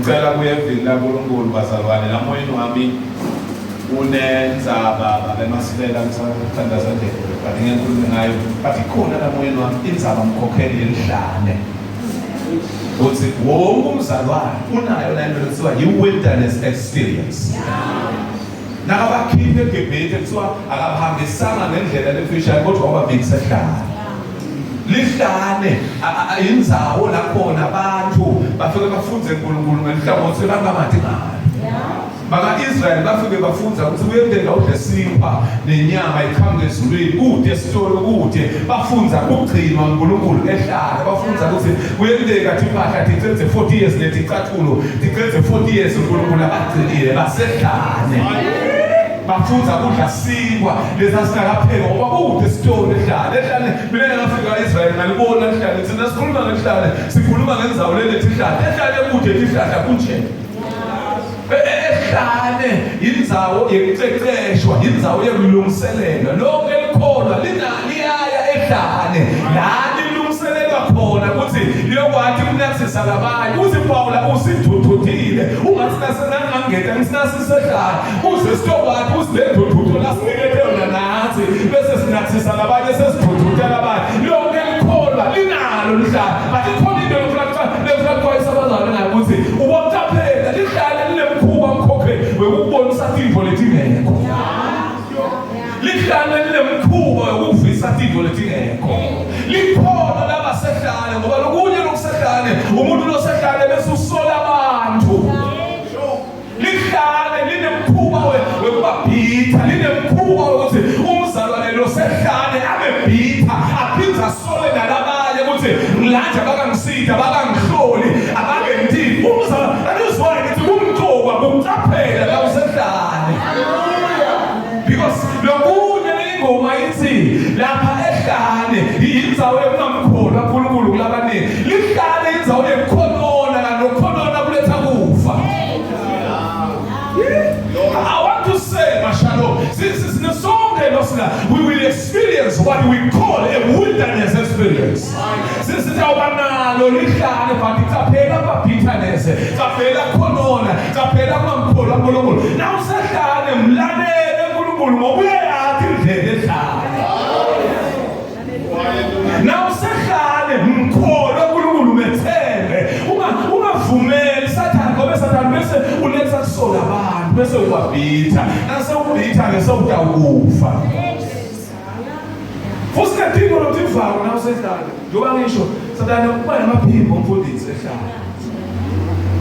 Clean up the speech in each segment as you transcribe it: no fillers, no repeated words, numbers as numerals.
Ngicela kuye evini laNkulunkulu bazalwane lamoyeni wami unenzaba babemasilela ngisathandaza nje but ngikhulume ngayo but ikhona lamoyeni wami indzaba mkhokheli yelihlane uthi wonke umzalwane unayo la nto kuthiwa yi-wilderness experience. Nakabakhipha eGibhithe kuthiwa akabahambisanga ngendlela lefishane kodwa wababikisa ehlane. Lihlane indzawo lakhona abantu bafike bafunze uNkulunkulu ngenhlangothi bangamati ngalo. Baka-Israyeli bafike bafunza ukuthi kuyenteka udle sinkwa nenyama iqhamuke ezulwini kude esitolo kude bafunza kugcinwa uNkulunkulu ehlala bafunza ukuthi kuyenteka timpahla ticedze 40 years neticathulo ticedze 40 years uNkulunkulu abagcinile basehlane bafunza kudla sinkwa lesasingakaphekwa ngoba kude esitolo ehlane ehlane mina ngafika e-Israyeli ngalibona lihlane thina sikhuluma ngehlane sikhuluma ngenzawo lelethi ihlane ehlane kude ihlahla kunje ehlane indzawo yekuceceshwa indzawo yekulungiselelwa lonke likholwa liyaya ehlane la lilungiselelwa khona ukuthi liyokwati ukunathisa labanye uthi Pawula usidududile ungathi nasenangangeta ngisinasisehlane uze sitokwati uthi le ndududo lasinikete yona nathi bese sinathisa labanye sesidududa labanye lonke likholwa linalo lihlane but ikhona into lefuna kuxwayisa abazalwane ngayo ukuthi uboqaphela lihlale linemkhuba mkhokhe wekukubonisa tintfo letingekho lihlale linemkhuba wekuvisa tintfo letingekho likhona labasehlane ngoba lokunye lokusehlane umuntu losehlane bese usola abantu lihlale linemkhuba wekuba bitter linemkhuba wokuthi umzalwane lo sehlale abe bitter aphinde asole nalabanye ukuthi ngilanje abakangisida abakangihloli abangentini umzalwane anizwayo ngithi kumcoka kucaphela la usehlale because lokunye lengoma ithi lapha ehlane yindzawo yokungamkholwa uNkulunkulu kulabaningi lihlale indzawo yekukhonona kanti ukukhonona kuletha kufa. I want to say, Mashalo, since it's the song we will experience what we call a wilderness experience. Sisitawuba nalo lihlane but caphela kuba-bitterness, caphela kukhonona, caphela kungamkholwa uNkulunkulu. Na usehlane mlalele uNkulunkulu ngoba uyayazi indlela ehlane. Na usehlane mkholwe uNkulunkulu methembe. Ungavumeli Sathane ngoba Sathane bese uletha kusola abantu bese ubabhitha. Nase ubhitha ke sewutawukufa. Futhi nedingo lokuthi ivalo na usehlane. Njengoba ngisho Sathane kuba namaphimbo umfundisi ehlane.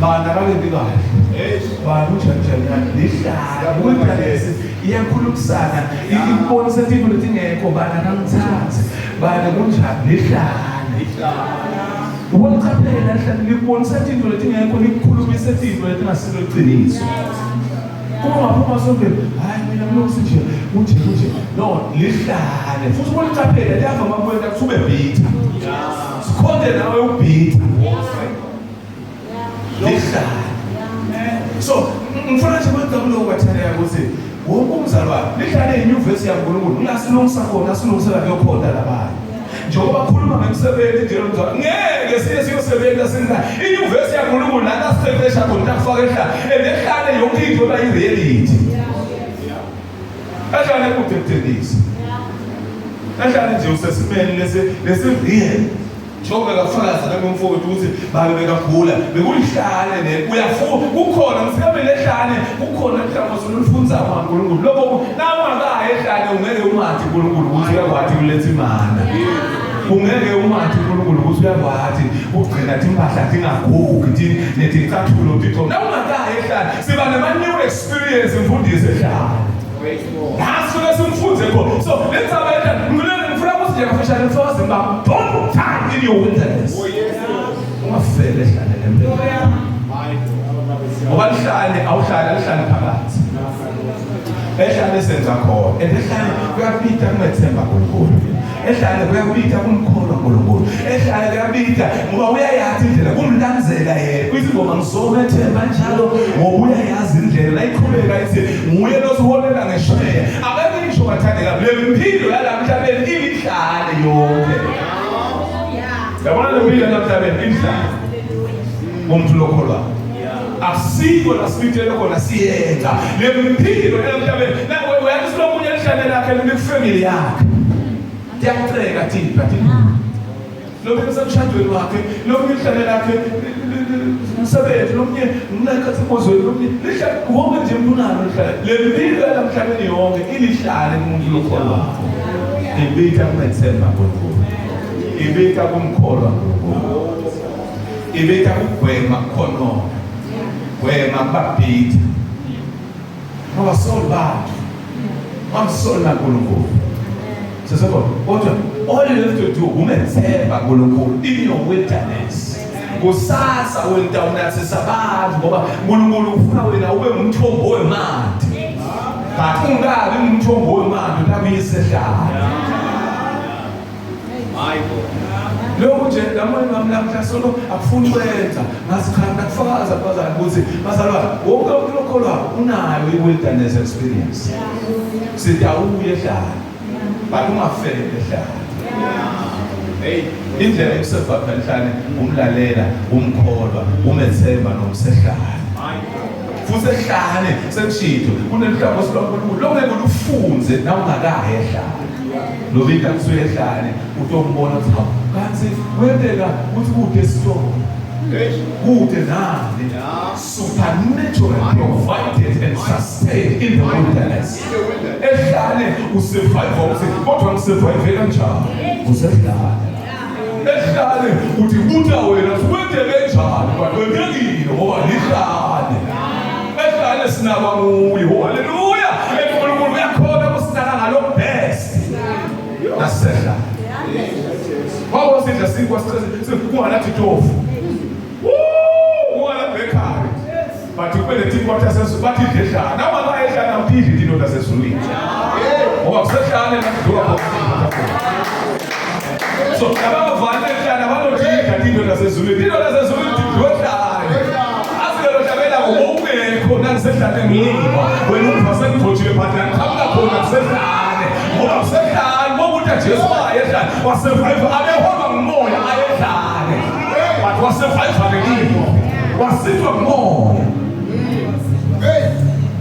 Bani akalembi kahle. Bani unjani njani lihlala wilderness iyakhulumisana ikubonisa tintfo letingekho bani akangithathi bani kunjani lihlane ubonicaphela lihlane likubonisa tintfo letingekho likukhulumise tintfo letingasilo liciniso uma ungaphuma sonke hayi mina kulungise nje kunje kunje no lihlane futhi ubonicaphela liyavama kwenta kuthi ube bitter sikhonde nawe ubitter lihlane so ngifuna nje kwenza kuloko kwathandeka ukuthi wonke umzalwane lihlale inyuvesi yaNkulunkulu kulasilungisa khona silungisela kuyokhonta labanye njengoba khuluma ngemsebenzi nje lomzalwane ngeke siye siyosebenza singa inyuvesi yaNkulunkulu la kasiqeqesha khona takufaka ehlane and ehlane yonke into la i-reality ehlane kude kuthengisa ehlane nje usesimeni lesi lesi real njengoba bekafakaza nangomfowethu ukuthi babe bekagula bekulihlane ne uyafuka kukhona msikamele ehlane kukhona inhlangothi olufunza uNkulunkulu lokho nawungakayi ehlane ungeke umathi uNkulunkulu ukuthi uyakwati uletha imana ungeke umathi uNkulunkulu ukuthi uyakwati ugcina timpahla tingagugi neticathulo tixo nawungakayi ehlane siba nema-new experience mfundisi ehlane la suke simfunze khona so lenzaba ehlane ngifuna ukuthi nje kafushane mfowethu bami don't die in your wilderness. Ungafele ehlane lempela ngoba lihlane awuhlali alihlali phakathi ehlane senza khona and ehlane kuyabida kumethemba uNkulunkulu ehlane kuyabida kumkholwa uNkulunkulu ehlane kuyabida ngoba uyayazi indlela kumlandzela yena kuthi ngoba ngizomethemba njalo ngoba uyayazi indlela la iqhubeka ithi nguye losiholela ngesheya akake ngisho bathandeka le mpilo yala mhlabeni ilihlane yonke yabona le mpilo yala mhlabeni ilihlane umuntu lokholwayo. Akusiko la sibitele khona siyenza le mpilo emhlabeni. Uyazi lomunye lihlane lakhe likufamily yakhe. Tiyakuceka tipha tipha. Lomunye usemshadweni wakhe, lomunye lihlane lakhe umsebenzi, lomunye mnakhathi kozweni, lomunye lihlane wonke nje umuntu unalo lihlane. Le mpilo yalamhlabeni yonke ilihlane kumuntu lokholwayo. Ibita kumethemba uNkulunkulu. Ibita kumkholwa uNkulunkulu. Ibita kugwema kukhonona. Gwema kubabhitha. Ngoba soli bantu. Wamsola uNkulunkulu. Sesebona. Kodwa all you have to do umethemba uNkulunkulu in your wilderness. Kusasa wena unathisa abantu ngoba uNkulunkulu ufuna wena ube ngumthombo wemanti. But ungabi ngumthombo wemanti utakuyisehlala. Lokhu nje lamoya wami lamhla solo akufuni ukwenza ngathi cha nakufakaza bazalwane ukuthi bazalwane wonke umuntu okholwayo unayo i-wilderness experience. Sithi awuye ehlane but ungafeli ehlane. Hey, indlela yokusurvive ehlane umlalela, umkholwa, umethemba nomsehlane. Futhi ehlane sekushito kunenhlobo sikaNkulunkulu longeke ulufunze nawungakayi ehlane. Lobika kusuke ehlane utombona ukuthi hawu kanti kwenteka ukuthi kude esitolo kude nani supernatural provided and sustained in the wilderness ehlane usurvive ukuthi kodwa ngisurvive kanjani usehlane ehlane uthi buta wena kwenteke njani kodwa kwentekile ngoba lihlane ehlane sinakwa nguye haleluya uNkulunkulu uyakhona kusinaka ngalo best nasehla wawo sidla sinkwa kunganathi tofu kungana bakery but kube netinkwa tasesu bathi idlehlana nama bayehlana utidle tinto tasezulwini ngoba kusehlane nakudliwa khona so labangavani ehlane abanodida tinto tasezulwini tinto tasezulwini tidliwe ehlane asilelo hlabela ngokungekho nangisehlane ngilima wena umva sengigcotshile but ngiqhamuka khona kusehlane ngoba kusehlane ngokuthi Jesu wayehlane wasurvive abeholwa ngumoya ayehlane but wasurvive ngekilo wasithwa ngumoya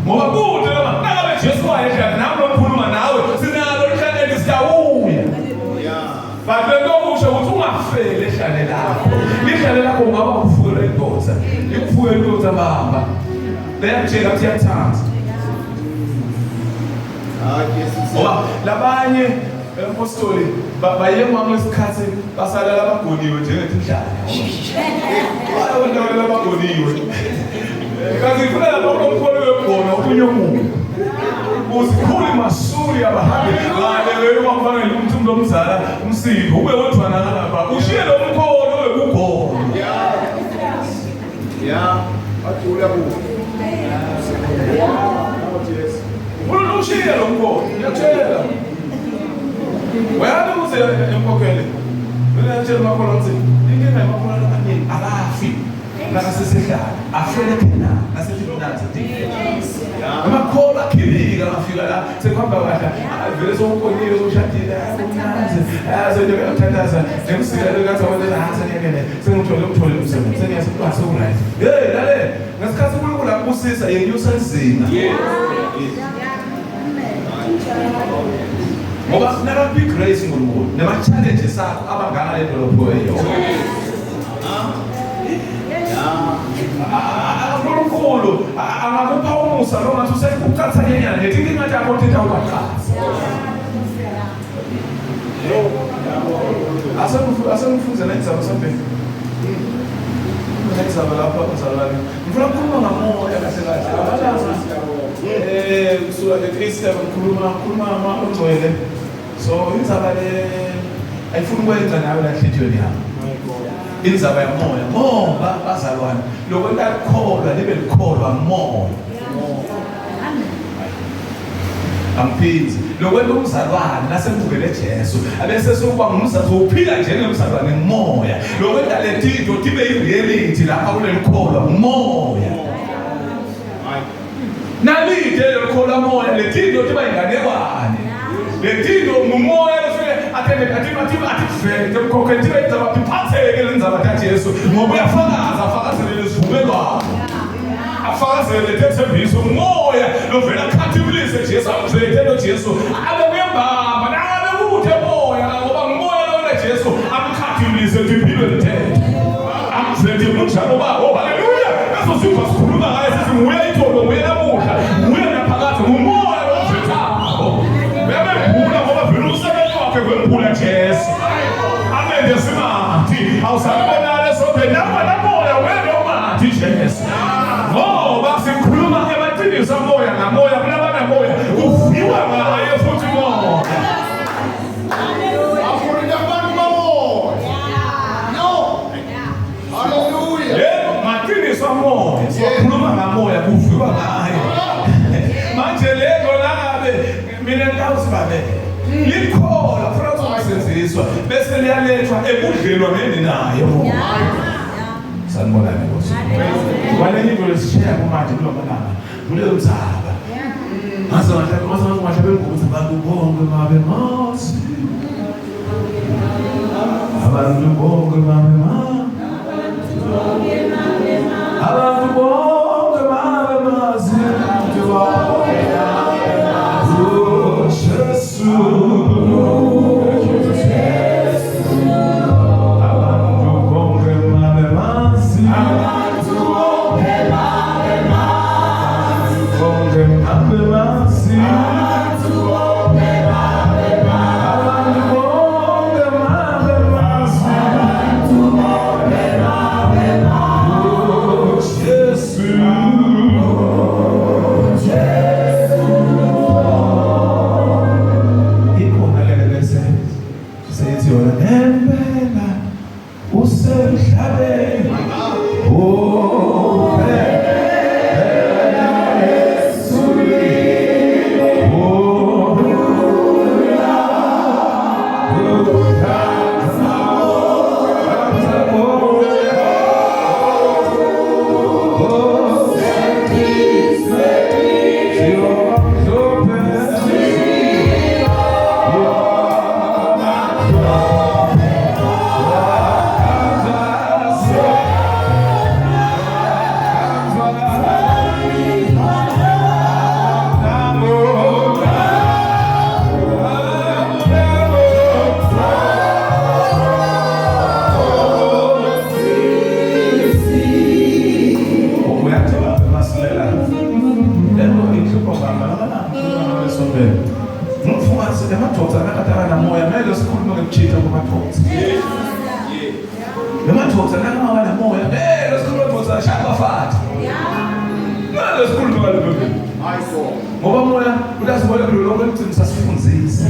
ngoba kude noma nangabe Jesu wayehlane nami lokhuluma nawe sinalo lihlane siyawuya But lento okusho ukuthi ungafeli ehlane lakho. Lihlane lakho ungaba ufukela indoda. Ikufukela indoda baba. Leyakutshela ukuthi iyakuthanda. Ngoba labanye empostoli bayengwa kulesikhathi basalala abagoniwe njengetindlala. Bayawona abagoniwe. Kazi ngifuna lapho umkholo wekugona ukunyomuka. Uzikhuli masuli abahambi ngale leyo kwamfanele ukuthi umuntu omzala umsipho ube wodwa nalapha ushiye lo mkholo wekugona. Yeah. Yeah. Ajula ku. Umuntu ushiye lo mkholo. Ngiyakutshela. Wena uze emkhokhele. Mina ngitshela makholwa ukuthi inkinga yamakholwa amaningi abafi. Nakasesehlala afele phela nasethi amakholwa akhibika ngafika la sekuhamba kahle vele sowukonile sowushadile kumnandi seyothandaza njengisika lekathi sengiyakele sengithole ukuthole umsebenzi sengiyasekuba sewuright hey lale ngesikhathi uNkulunkulu akubusisa yenyusa izinga ngoba nakaphi grace uNkulunkulu nama-challenges akho abangaka le dolopho eyodwa uNkulunkulu angakupha umusa lo ngathi usekuqatha ngenyanga ngethi inkinga yakho thetha ubaqatha asengifunze nenzaba sambeni nenzaba lapha mzalwane ngifuna ukukhuluma ngamoya kahle kahle abalanga kusuka nge-Easter ngikhuluma ngikhuluma ongcwele so indzaba le ayifuni ukwenza nawe la enhliziyweni yakho indzaba yamoya ngoba bazalwane lokwenta kukholwa libe likholwa moya angiphindzi lokwenta umzalwane nasemukele Jesu abese sokuba ngumzalwane uphila njengemzalwane ngumoya lokwenta letinto tibe i-reality lapha kulelikholwa ngumoya nalide lelikholwa moya letinto tiba inganekwane letinto ngumoya lofike athende athi athi athi vele temkhokhe tibe indzaba tiphatheke le ndzaba kaJesu ngoba uyafakaza afakazele lesivumelwano. Afakazele lethembiso umoya lovela khathimulise Jesu amvethe lo Jesu abe kuyembamba nabe kuthe moya ngoba ngumoya lona Jesu amkhathimulise impilo mthetho amvethe kunjalo ba oh haleluya bese siva sikhuluma ngaye sithi nguye itholo nguye namuhla nguye naphakade ngumoya lomvethako uyabembula ngoba vele umsebenzi wakhe kwembula Jesu amende simathi awusabonana sobe nawe namoya wena umathi Jesu ngoba sikhuluma emaqiniso amoya ngamoya kulabanamoya kuviwa ngaye futhi moya. Afurika abantu bamoya. No. Hallelujah. Yebo, maqiniso amoya sikhuluma ngamoya kuviwa ngaye. Manje lento langabe mina ngitawusibabe likhona funa ukusetshenziswa bese liyalethwa ebudlelwaneni naye moya. Sanibonani Nkosi. Kwalenye into lesisheya kumanje kulo malanga kuleyo mzaba. Ngaze ngahlaba ngaze ngahlaba ukuthi abantu bonke mabe mazi. Abantu bonke mabe mazi. Abantu bonke mabe mazi. Abantu bonke mabe mazi. Oh Jesu. Abantu bonke mabe mazi. Abantu bonke mabe mazi. Bonke mabe mazi. Abantu bonke mabe mazi. Abantu bonke mabe mazi. Abantu bonke mabe mazi. Oh Jesu. Oh Jesu. Ikhona le bese seyithi yona empela usemhlabeni oh phela ezulwini oh Uyathola masilela lento inhlupho ngamba lamalanga ngimfungathi emadoda nakataka namoya ngeke sikhulume ngekuchitha kwamadoda emadoda nakangaba namoya ngeke sikhulume madoda ashaya abafathi ngeke sikhulume ngalokho My God. ngoba moya uyasibona kulo lonke ligcina sasifundzisa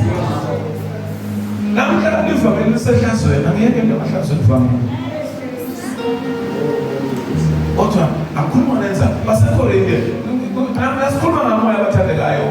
namhla livangeli lisehlazweni angiyeke into emahlazweni ivangeli kodwa akukhuluma nenza basekorinte nasikhuluma ngamoya abathandekayo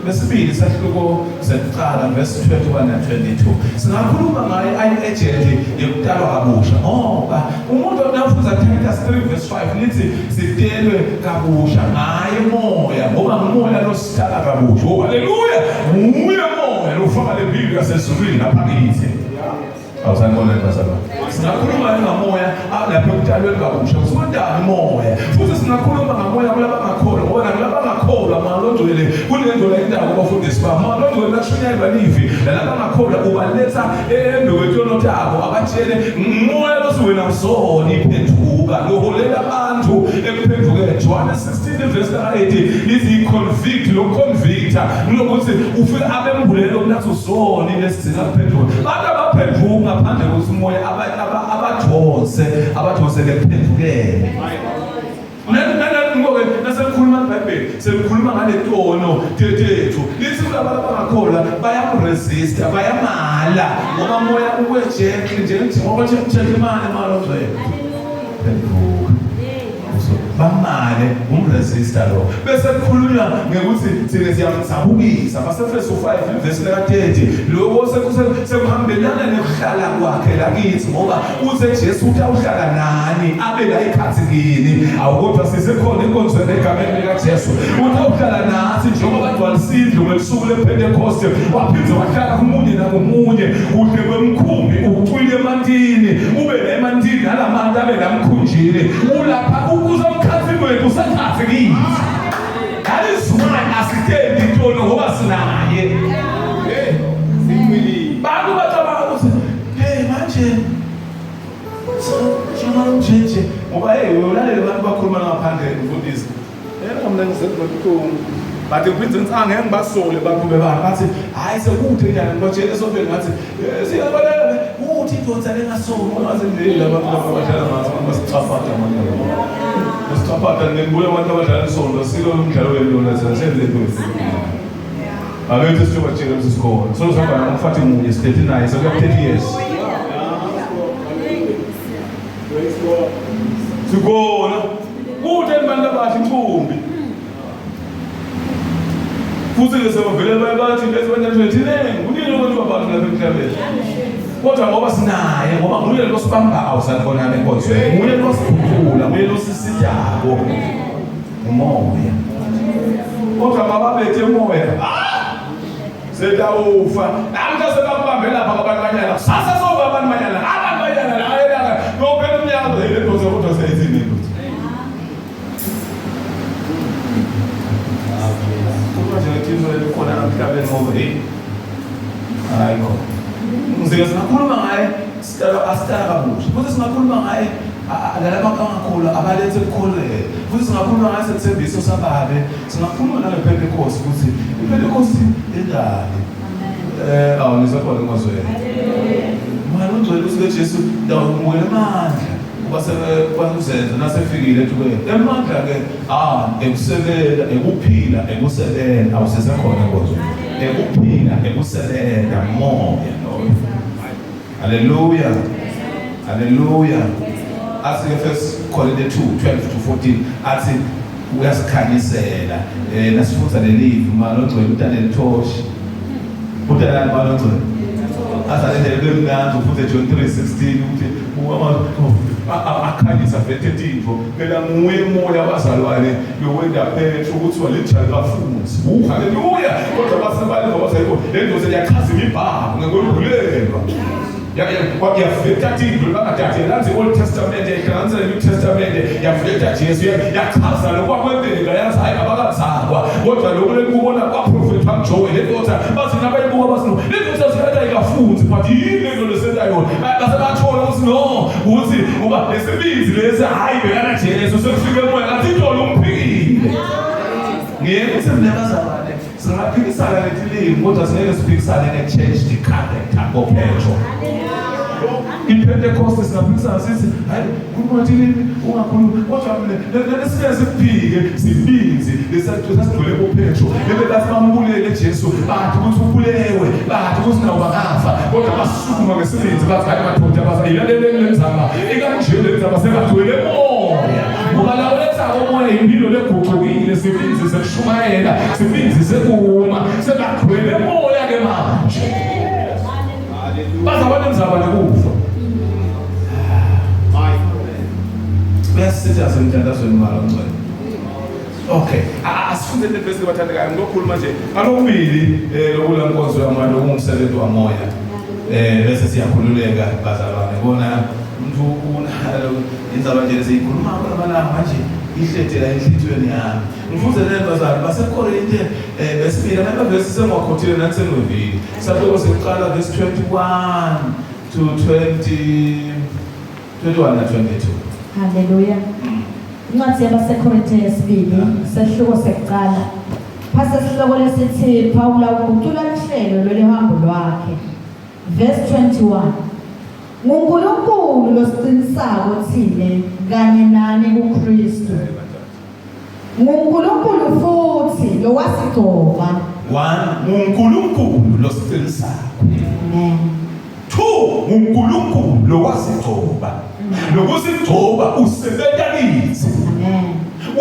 besibili sahluko sekuqala verse 21 na 22 singakhuluma ngaye ayi-agent yokutalwa kabusha ngoba umuntu nafunza Titus 3 verse 5 lithi sitelwe kabusha ngaye moya ngoba ngumoya lositala kabusha. Oh haleluya, nguye moya lofaka le mpilo yasezulwini lapha kithi. Awusanibona bazalwane. Singakhuluma ngamoya lapho ekutalweni kabusha kusondani moya futhi singakhuluma ngamoya kulabangakholwa ngoba nakulabangakholwa malondwele kunendola indawo kubafundisi babo malondwele lashunyayelwa livi lalabangakholwa ubaletha endowethono tabo abatshele moya losi wena usona iphenduka loholela abantu ekuphendukeni. John 16 verse 8 lithi convict lo convictor kulokuthi ufike abembulele okunathi usona lesidinga kuphenduka abantu abaphenduka ngaphandle kokuthi umoya abadonse lekuphendukeni. Ngoke nasekukhuluma iBhayibheli sekukhuluma ngale tono tethu lithi kulaba abangakholwa bayakuresista bayamala ngoba moya ukwe-gentle nje njengoba gentleman malozwe phenduka bamale umresista lo bese kukhulunywa ngekuthi thina siyamdzabukisa baseFesu 5 verse 30 lokho sekuhambelana nekuhlala kwakhe lakithi ngoba uthe Jesu uthi awuhlala nani abe la ikhathi kini awukodwa sisekhona enkonzweni egameni lika Jesu uthi awuhlala nathi njengoba gcwalisindlu ngesuku lePentecost waphinde wahlala kumunye nakumunye kuhle kwemkhumbi ucwile emantini ube nemantini nalamanti abe lamkhunjini ulapha ukuze umkhathi wethu usathathe kithi. sekubuhlungu. But ngiphinde ngithi angeke ngibasole baqhube bani bathi hayi sekude njani ngibatshela esontweni ngathi eh, siyabaleka kuthi idonsa lengasoli ungaze nje laba bantu abadlala ngathi basichaphatha manje. Basichaphatha ngibuya abantu abadlala isonto silo umdlalo wenu lona senze lento. Abethi siyobatshela ukuthi sikhona. So sihamba nomfati munye sihleli naye sekuya 30 years. Sikhona. Kude abantu abahle inkumbi. Futhi ke sebavele baye bathi lezi bantu thina kunini abantu abantu lapha emhlabeni. Kodwa ngoba sinaye ngoba nguye lo sibambayo sanibonana enkonzweni. Nguye lo siphuphula, nguye lo sisidako. Umoya. Kodwa mababethe umoya. Ah! Setawufa. Namhla sebakubambe lapha abantu banyana. Kusasa soba abantu banyana. Abantu banyana la elanga. Yophela umnyaka le ndoda kodwa seyithini indoda. Kodwa nje lethinto lelikhona emhlabeni ngoba hey. Hayi bo. Ngizike singakhuluma ngaye sidalo asitala kabusha. Futhi singakhuluma ngaye nalaba abangakholwa abalethe ekukholweni. Futhi singakhuluma ngaye sethembiso sababe. Singakhuluma nangePentecost ukuthi iPentecost indali. Eh awu nisekhona enkonzweni. Manje ungcwele usuke Jesu ndawumukela amandla. Uba sekuzenza nasefikile ethukweni. Emandla ke ah ekusebenza ekuphila ekusebenza awusesekhona enkonzweni. Ekuphila ekusebenza moya loyo. Hallelujah. Hallelujah. Athi ke First Corinthians 2 12 to 14 athi uyasikhanyisela eh nasifundza lelivi manje ogcwele utane lithoshi. Utane manje ogcwele. Azalendele bemnandi ufunde John 3:16 ukuthi akhanyisa vete tintfo phela nguye moya abazalwane lowenda Petro ukuthi walijali bafunzi. Haleluya. Kodwa basebaliva basayiko le ndoda yachaza imibhalo ngekwembulelwa. Yaveta tintfo bangathathi yalanza i-Old Testament yayihlanganisela i-New Testament yaveta Jesu yachaza lokhu kwakwenzeka yazi hayi abakazalwa kodwa lokhu lekubona kwaprofethwa nguJoel le ndoda bathi nabayibuka bathi no le ndoda siyatha ikafunzi but yini le nto lesenta yona base bathola ukuthi no ukuthi ngoba lesibizi lesi hayi bekana Jesu sekufike emoya ngathi idolo umphikile ngeke ukuthi mina bazalwane Singaphikisana ngetilimi kodwa singeke siphikisane nge-change the character koPetro. IPentecost singaphikisana sithi hayi khuluma tilimi ungakhulumi kodwa lesike sikuphike sibizi lesasigcwele kuPetro lebe bathi bambulele Jesu bathi ukuthi ubulewe bathi ukuthi nawo bakafa kodwa basukuma ngesibindi bathi hayi madoda bathi ilaleleni le ndzaba ikanje le ndzaba sebagcwele moya ngoba lawo Omoya impilo leguqukile sibinzi sekushumayela sibinzi sekuma sebagcwele moya ke manje baza banenzaba nekufa uyasitha semthandazweni malo ngcwele okay asifunde le verse bathandekayo ngizokhuluma nje ngalokubili eh lokula nkonzo yamoya lokungumsebenzi wamoya eh bese siyakhululeka bazalwane bona umuntu unalo indzaba nje lesiyikhuluma kulamalanga manje ihletela enhlitiyweni yami ngifunze le bazali basekorinte eh besibili amavesi sengiwakhothile nathi sengiwevile sahluko sekuqala verse 21 to 20 21 na 22 Haleluya. Incwadi yabaseKorinte yesibili sehluko sekuqala. Phasa isihloko lesithi Pawula uguqula uhlelo lwelihambo lwakhe. Verse 21. NguNkulunkulu losiqinisako thine kanye nani kuKristu. NguNkulunkulu futhi lowasigcoba. One, nguNkulunkulu losiqinisako. Amen. Two, nguNkulunkulu lowasigcoba. Lokusigcoba usebenza kithi. Amen.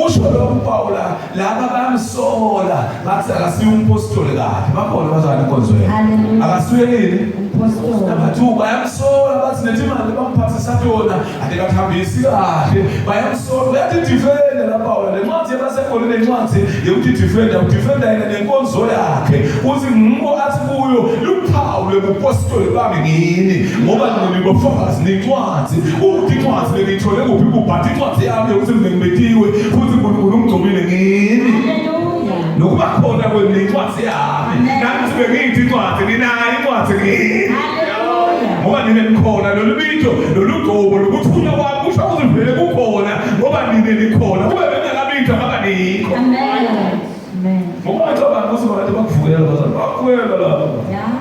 Usho lokhu Pawula laba bamsola bathi akasiye umpostoli kahle. Bakhona bazalwane enkonzweni. Hallelujah. Akasuye yini? Umpostoli. Number 2 bayamsola bathi nethi imali bamphathisa yona adekathambisi kahle. Bayamsola uyathi defend la Pawula le ncwadi yabasekorinte incwadi yokuthi defend udefenda yena nenkonzo yakhe. Uthi ngiko athi kuyo luphawu lobupostoli bami ngini ngoba nginibofakazi nencwadi. Uthi incwadi bengiyithole kuphi kubhathi incwadi yami yokuthi mina ngibethiwe futhi uNkulunkulu ungigcobile ngini. Hallelujah. Nokuba khona kwenu incwadi yami. Nami bengiyithi incwadi ninayo incwadi ngini. Hallelujah. Ngoba nina nikhona lolu bito lolu gcobo lokuthunywa kwami kusho ukuthi vele kukhona ngoba nina nikhona kube bengingakabithwa ngaba nikho. Amen. Bamvukela bazali, bamvukela laba. Yeah.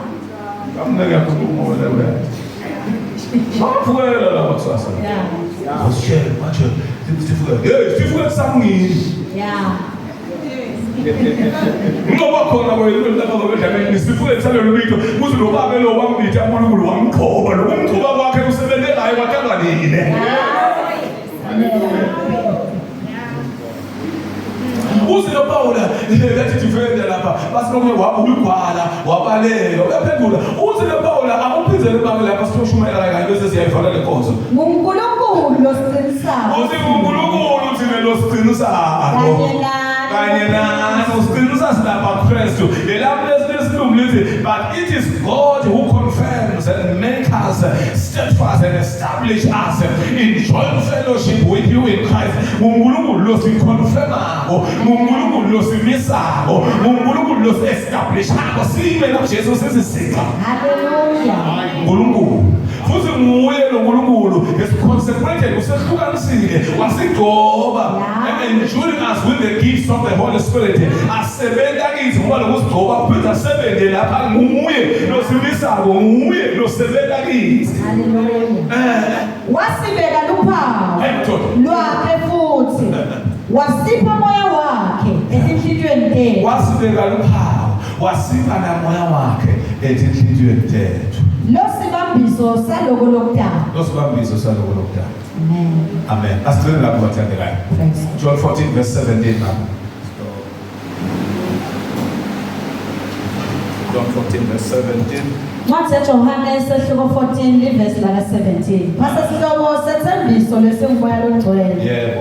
Kamneke yakhuluma wena wena. Bamvukela laba kusasa. Yeah. Wasitshela manje sifike. Hey, sifike samngini. Yeah. Ngoba khona kwenu lapha babedlamini sifike salelo lito kuze lo baba lo wambitha uNkulunkulu wamqhoba lo kumgcoba kwakhe usebenze ngaye wathanganile. Uze lo Pawula lethi defender lapha basilokhu wabulugwala wabaleka uyaphendula uze lo Pawula akuphindele baba lapha sitoshumayela kanye bese siyayivala le nkonzo. NguNkulunkulu losiqinisayo. Uthi uNkulunkulu thina losiqinisayo. Kanye nani. Kanye nani usiqinisa silapha Kristu. Lelapho lesilungu lithi but it is God who confirms and makes us steadfast and establish us in joint fellowship with you in Christ. uNkulunkulu losiconfirmako, uNkulunkulu losimisako, uNkulunkulu losiestablishako sime naJesu sisisiqa. Hallelujah. uNkulunkulu futhi nguye lo nkulunkulu esiconsecrated usehlukanisile wasigcoba Yeah. and enduring us with the gifts of the Holy Spirit asebenza kithi ngoba lokusigcoba kuphinda asebenze lapha nguye losimisako nguye losebenza kithi. Hallelujah. Wasibeka luphawu Hey, Mthoto. lwakhe futhi wasipha moya wakhe etinhlitiyweni tethu. Wasibeka luphawu wasipha namoya wakhe etinhlitiyweni tethu. Losibambiso saloko lokudala. Losibambiso saloko lokudala. Amen. Amen. Asigcine lapho bathandekayo. Praise God. John 14 verse 17 mama. John 14 verse 17. Ncwadi yaJohane sehluko 14 livesi laka 17. Phasa sihloko sethembiso lesingumoya longcwele. Yebo.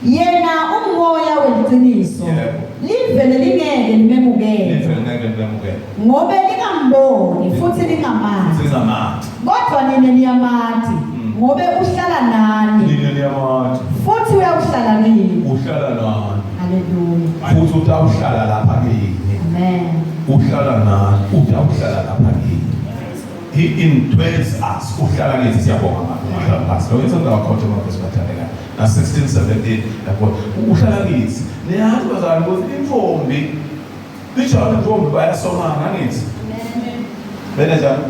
Yena ungumoya weqiniso. Yebo. Livele lingeke limemukele Live ngeke lemukele. ngobe lingamboni futhi lingamazi. Singamathi. Kodwa nina niyamazi ngobe uhlala nani Nina niyamathi. futhi uyawuhlala kini. Uhlala nani. Haleluya. Futhi utawuhlala lapha kini. Amen. Uhlala nani. Utawuhlala lapha kini. He indwells us. Uhlala kithi siyabonga mama. Uhlala phansi. Lokho isonto wakhotha mama sibathandekayo. Na 16 17 yabo. Uhlala kithi. Niyazi bazalwane ukuthi intombi lijalo intombi bayasomana angithi. Bene njani?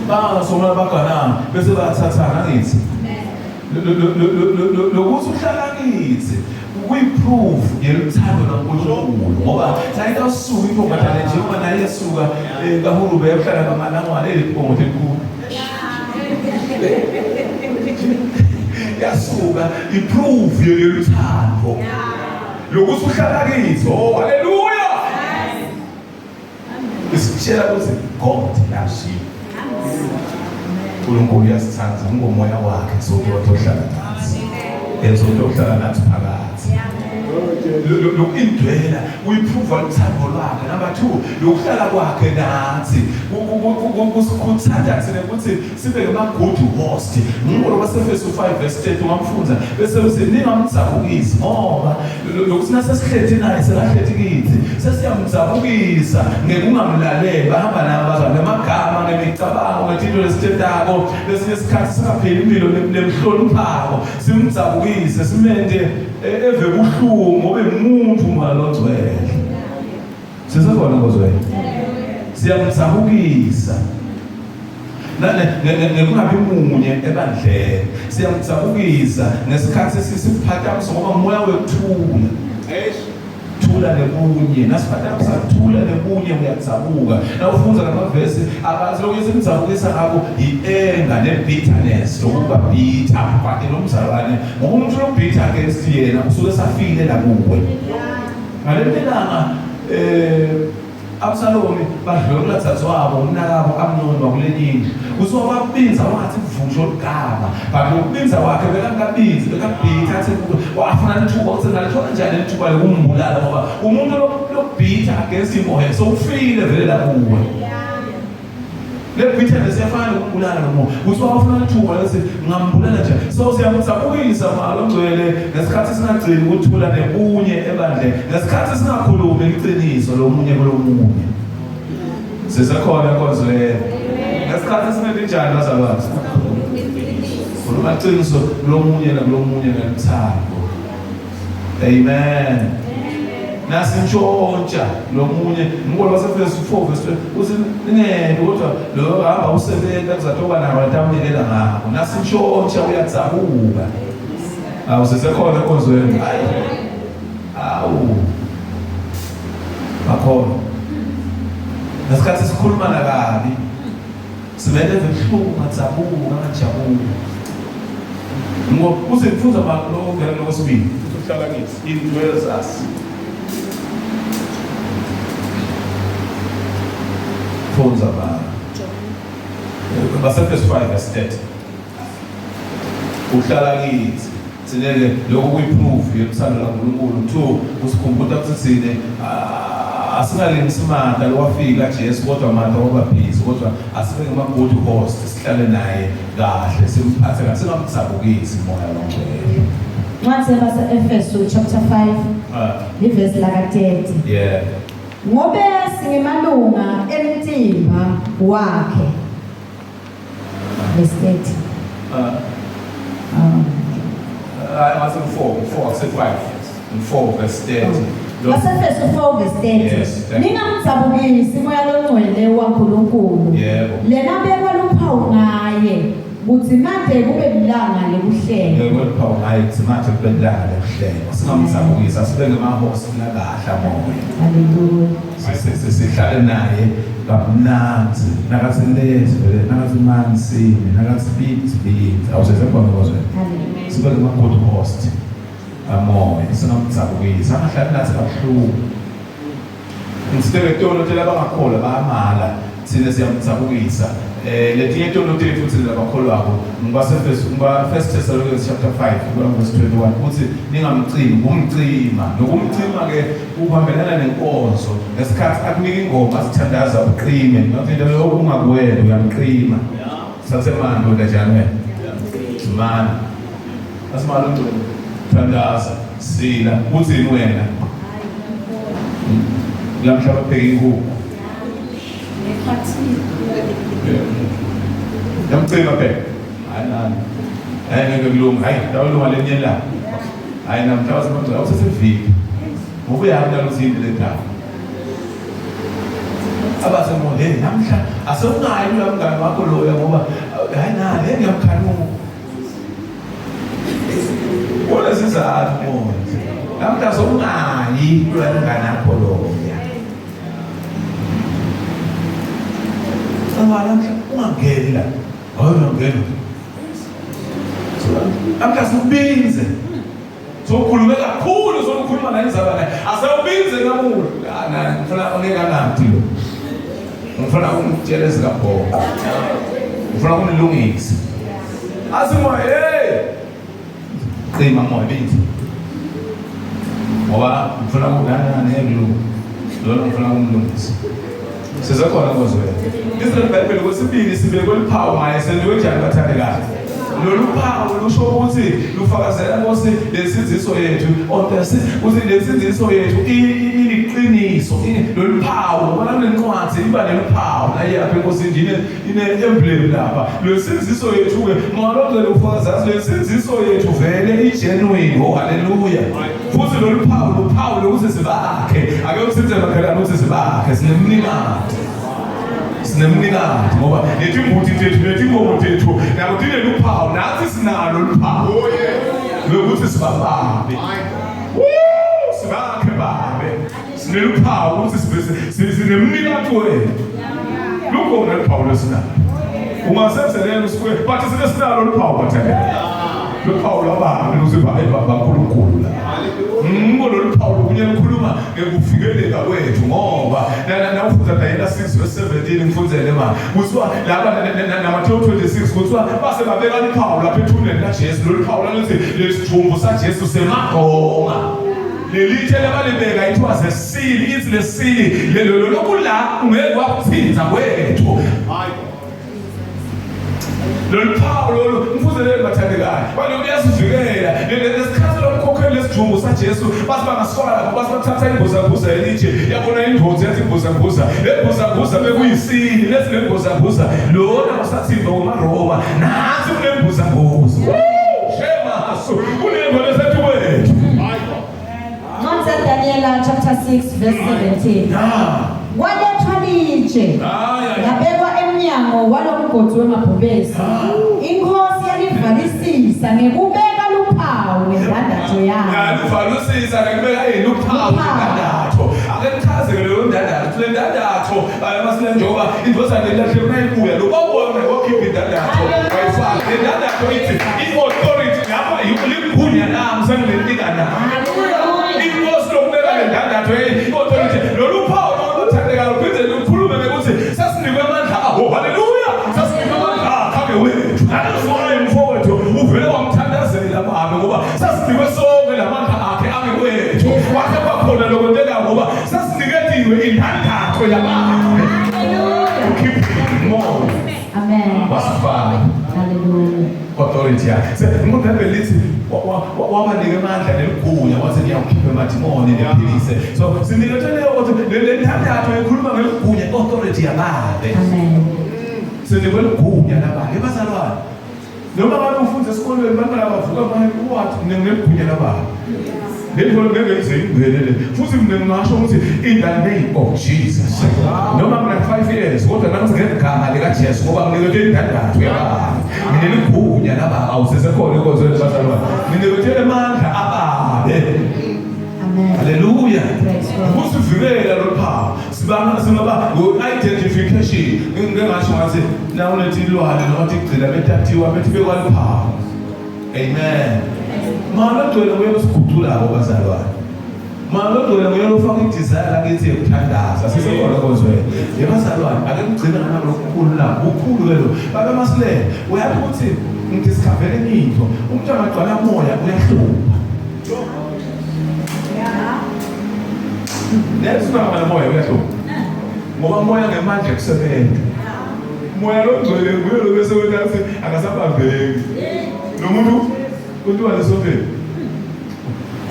Bangasomana baganana bese bayathathana angithi. Lokuthi uhlala kithi kuyiproof yeluthando laNkulunkulu ngoba sayita usuka intombazane njengoba naye esuka kahulube ehlala kamalangwane elibhongo elikhulu yasuka iproof yeluthando lokuthi uhlala kithi. Oh haleluya. Isitshela ukuthi God loves you. uNkulunkulu uyasithanda ngomoya wakhe sokuyohlala nathi. Ezokuhlala nathi phakathi. Lokindwela uyiprova uthando lwakhe. Number 2 lokuhlala kwakhe nathi kusikhuthaza thina ukuthi sibe ngama good host. Ngoba baseFesu 5 verse 30 ungamfunza bese uthi ningamdzabukisi ngoba lokuthi nasesihlethi naye sekahlethi kithi sesiyamdzabukisa ngekungamlaleli. Bahamba nabo bazwa ngamagama ngemicabango ngezinto lesithetako lesinye isikhathi singapheli impilo lemhloniphako simdzabukise simente eve buhlungu ngoba umuntu malongcwele. Sisekhona ngozwele. Siyamdzabukisa ngekungabi munye ebandleni. Siyamdzabukisa ngesikhathi sisiphathamisa ngoba umoya wekuthula. Thula nebunye nasiphathamisa thula nebunye uyadzabuka. Nawufunza lamavesi akazi lokhu esimdzabukisa ngako i-anger ne-bitterness lokuba bitter but nomzalwane ngoba umuntu lo-bitter against yena usuke safile la kuwe. Ngaleli langa Absalomi badlwengula dzadzewabo umnakabo Amnoni wakulenye indlu. Kusuka wabinza wathi kuvusha olugama but lokubinza kwakhe bekangabinzi bekabhitha athi wafuna lithuba ukuthi ngalithola njani lithuba lokumbulala ngoba umuntu lokubhitha against imoya sowufile vele la kuwe. Le bitterness iyafana nokubulala lo muntu. Kusuka wafuna lithuba lethi ngambulala nje. So siyamdzabukisa malongcwele ngesikhathi singagcini ukuthula nebunye ebandleni. Ngesikhathi singakhulumi iqiniso lomunye kulomunye. Sisekhona enkonzweni. Ngesikhathi singenjani bazalwane? Khuluma iqiniso kulomunye nakulomunye ngeluthando. Amen. Nasintshontsha lo munye ngikolo waseFesu 4 verse 12 uthi ningeke kodwa lo hamba usebenza kuzatoba nawo atamnikela ngakho. Nasintshontsha uyadzabuka. Awu sisekhona enkonzweni. Hayi. Awu. Bakhona. Ngesikhathi sikhuluma nakabi Sivele ebuhlungu ngadzabuka ngajabula. Ngoba uze kufuza abantu lokho kuvela lokwesibili. Uthi uhlala kithi. He dwells us. Funza ba. Basefesu 5 verse 30. Uhlala kithi. Thina-ke lokho kuyi-proof yothando laNkulunkulu. Two, kusikhumbuta ukuthi thina asingalingisi Martha lowafika Jesu kodwa Martha waba busy kodwa asibe ngama-good host sihlale naye kahle simphathe kahle singamdzabukisi moya longcwele. Ncwadi yabase-Efesu chapter 5 ivesi laka-30. Yeah. Ngobe singemalunga emtimba wakhe. Verse 30. Hayi ngase 4, 4 akuse 5. 4 verse 30. Lo Basefeso 4 verse 30. Yes, thank you. Ningamdzabukisi moya longcwele waNkulunkulu. Yebo. Lena bekwa luphawu ngaye kuthi manje kube lilanga lekuhlela. Ngeke ngaye kuthi manje kube lilanga lekuhlela. Singamdzabukisi asibe ngemahosi lakahle moya. Hallelujah. Sihlale naye kamnandzi nakathi lezi vele nakathi manzi nakathi beat beat awusesekhona kozweni. Hallelujah. Sibe ngama-good host amoya singamdzabukisi angahlali nathi kabuhlungu. Ngisiteke tono tela bangakholwa bayamala thina siyamdzabukisa. Letinye tono tethu thina labakholwako ngibasefesu ngiba First Thessalonians chapter 5 verse 21 uthi ningamcimi kumcima nokumcima ke kuhambelana nenkonzo ngesikhathi akunika ingoma sithandaza uqime ngathi into lokho ungakuwena uyamqima. Sathe manje ndoda njani wena? Mani. Asimalo ngcwele. Thandaza sila uthini wena? Lamhla babheka inkukhu. Yamcima phela. Hayi nani. Hayi ngeke kulunga. Hayi lawulunga lenye la. Hayi namhla wasemangcwele awuseseviki. Ngoba uyahamba nalozini le ndaba. Abase mo hey namhla asewungayi kulo mngani wakho loya ngoba hayi nani hey ngiyamkhanuka. Kulesizathu manje. Namhla sowungayi kulo mngani wakho loya. Ngoba namhla ungangeni la. Hayi ungangena. Namhla sewubinze. Sokhulume kakhulu sokukhuluma naye izaba naye. Asewubinze namuhla. Na ngifuna ungekanamthi lo. Ngifuna ukumtshela ezikabhoqo. Ngifuna ukumlungisa. Athi moya hey. Qima moya binzi. Ngoba ngifuna ukunana nekulunga. Lona ngifuna ukumlungisa. Sisekhona kozwela. Izwi leBhayibheli kwesibili sibekwe luphawu ngaye senziwe njani bathandekayo. Lolu phawu lusho ukuthi lufakazela Nkosi lesindiso yethu ukuthi lesindiso yethu iliqiniso. Lolu phawu ngoba kulencwadi iba neluphawu naye apha eNkosini ine emblem lapha. Lesindiso yethu ke malongcele ufakazela lesindiso yethu vele igenuine. Oh hallelujah. Futhi lolu phawu luphawu lokuthi sibakhe. Ake usithe makhelwane ukuthi sibakhe sinemnikati. Sinemnikati ngoba netimbuti tethu netinkomo tethu nako tineluphawu nathi sinalo luphawu. Oh yes. Lokuthi sibababe. Woo! Sibakhe babe. Sineluphawu ukuthi sinemnikati wethu. Lukhona luphawu lesinalo. Ungasenzelela usuke but sinesinalo luphawu bathele. Luphawu lwababe lusiba ebaba uNkulunkulu la. Ngo lolu phawu lokunye lukhuluma ngekuvikeleka kwethu ngoba nawufunza Daniel 6 verse 17 ngifunzele ma kuthiwa laba na Matthew 26 kuthiwa base babeka luphawu lapha ethuneni laJesu. Lolu phawu loluthi lesithumbu saJesu semagoma. Lelitshe labalibeka it was a seal. Ithi lesili lelo lokula ungeke wakuthinza kwethu. Lolu phawu lolu mfuzelele bathandekayo. Balo kuyasivikela. Lesikhathi lokukhokhela lesijumbu saJesu bathi bangasifaka lapho bathi bathatha imbuzambuza elitshe yabona indoda yathi imbuzambuza. Lembuzambuza bekuyisini lezi lembuzambuza lona usathimba kumaRoma nathi kunembuzambuza. Shema so kunento lesethu kwethu. Ncwadi Daniela chapter chapter 6 verse 17. Kwalethwa litshe labekwa emnyango walomgodi wemabhubesi. Inkosi yalivalisisa ngekubeka luphawu ngendandatho yayo. Yaluvalisisa ngekubeka yini uphawu ngendandatho. Ake ngichaze-ke leyo ndandatho. Le ndandatho amasile njengoba indodana elahle mayibuya lo babona wakhipha indandatho wayifaka. Le ndandatho ithi i-authority lapha ligunya lami sengilenika nalo. Inkosi lokubeka le ndandatho i-authority lolu phawu loluthandekayo luphinde lukhulume ngekuthi sesinikwe amandla awo. Haleluya! Sesinikwe amandla akhe angewethu. Nalezwayo mfowethu uvele wamthandazela babe ngoba sesinikwe sonke lamandla akhe angewethu. Kwase kwakhona lokwentekayo ngoba sesiniketiwe indandatho yababe. Ukhiphe umoya. Amen. Wasifaka. Hallelujah. Authority yakhe. IBhayibheli lithi wabanika amandla neligunya wathi niyawukhipha emadimoni niyaphilise. So sinikethe leyo ukuthi le ndandatho ikhuluma ngeligunya authority yababe. Amen. Sinikwe ligunya lababe bazalwane. Noma ngabe ufunda esikolweni bantwana bavuka manje wathi ngineligunya lababe. Lento ngeke ize ingene futhi mina ngingasho ukuthi in the name of Jesus. Noma ngina 5 years kodwa nami ngegama lika Jesu ngoba nginikethe indandatho yababe. Ngineligunya lababe awusesekhona inkonzo yebazalwane. Nginikethe amandla ababe. Amen. Hallelujah. Praise God. Ukusivikela lo phawu. Sibanga singaba identification. Ngike ngasho ngathi la unethi ilwane noma tigcina betathiwa bethi bekwaliphawu. Amen. Mama ogcwele nguye osiguqulako bazalwane. Mama ogcwele nguye ofaka idesire lakithi yokuthandaza. Sisekhona enkonzweni. Yebazalwane ake kugcina ngalokhu la. Kukhulu ke lo. Baba Masilela uyazi ukuthi ngidiscover enye into. Umuntu angagcwala moya uyahlupha. Leso ngama moya uyahlupha. Ngoba moya ngemandla ekusebenza. Moya lo ngcwele nguye lo bese wena akasabambeki. Lo muntu kuthiwa lesontweni.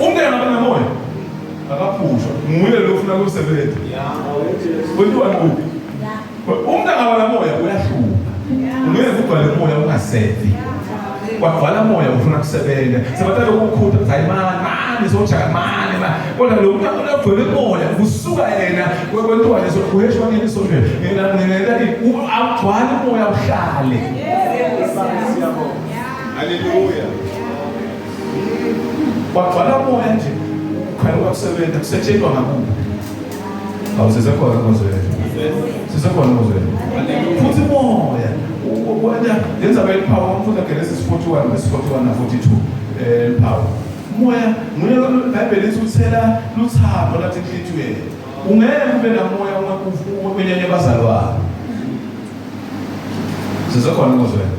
Umuntu angaba namoya akaphushwa nguye lo ufuna ukusebenza. Kuthiwa kuphi? Umuntu angaba namoya uyahlupha. Ungeke ugcwale umoya ungasevi. Kwagcwala moya ufuna kusebenza. Sebathatha ukukhutha ukuthi hayi mani sojaka mani. Kodwa lo muntu agcwele umoya kusuka yena kwentwa leso kuheshwa nini esontweni. Ngena agcwale umoya uhlale. Hallelujah. Kwagcwala umoya nje ukhala kwakusebenza kusetshenzwa ngakubo. Awusesekhona enkonzweni. Sisekhona enkonzweni. Futhi moya wena lenza bayiphawu umfunda Genesis 41 verse 41 na 42 phawu. Moya nguye lo iBhayibheli lithi uthela luthando lathi enhlitiyweni. Ungeke ube namoya unyenye bazalwane. Sisekhona enkonzweni.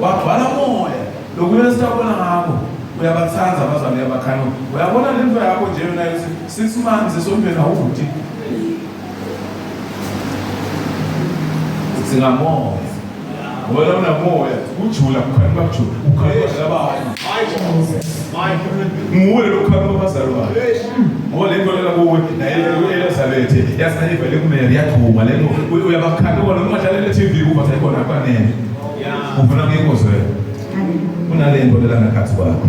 Kwagcwala moya. Lokuya siyabona ngakho uyabathanda abazali abakhanya. Uyabona lento yakho nje yona 6 months esontweni awuthi. Singamoya. Wena unamoya ujula kukhanya bakujula ukhanya labanye. Nguwe lo khanya abazalwane. Ngoba lento lela kuwe naye Elizabeth yasina ivele kuMary yaduma lento uyabakhanya ubona ungadlalela TV kuba sayikhona kwanene. Ufuna ngenkonzo wena. Unalento lela ngakhathi kwakho.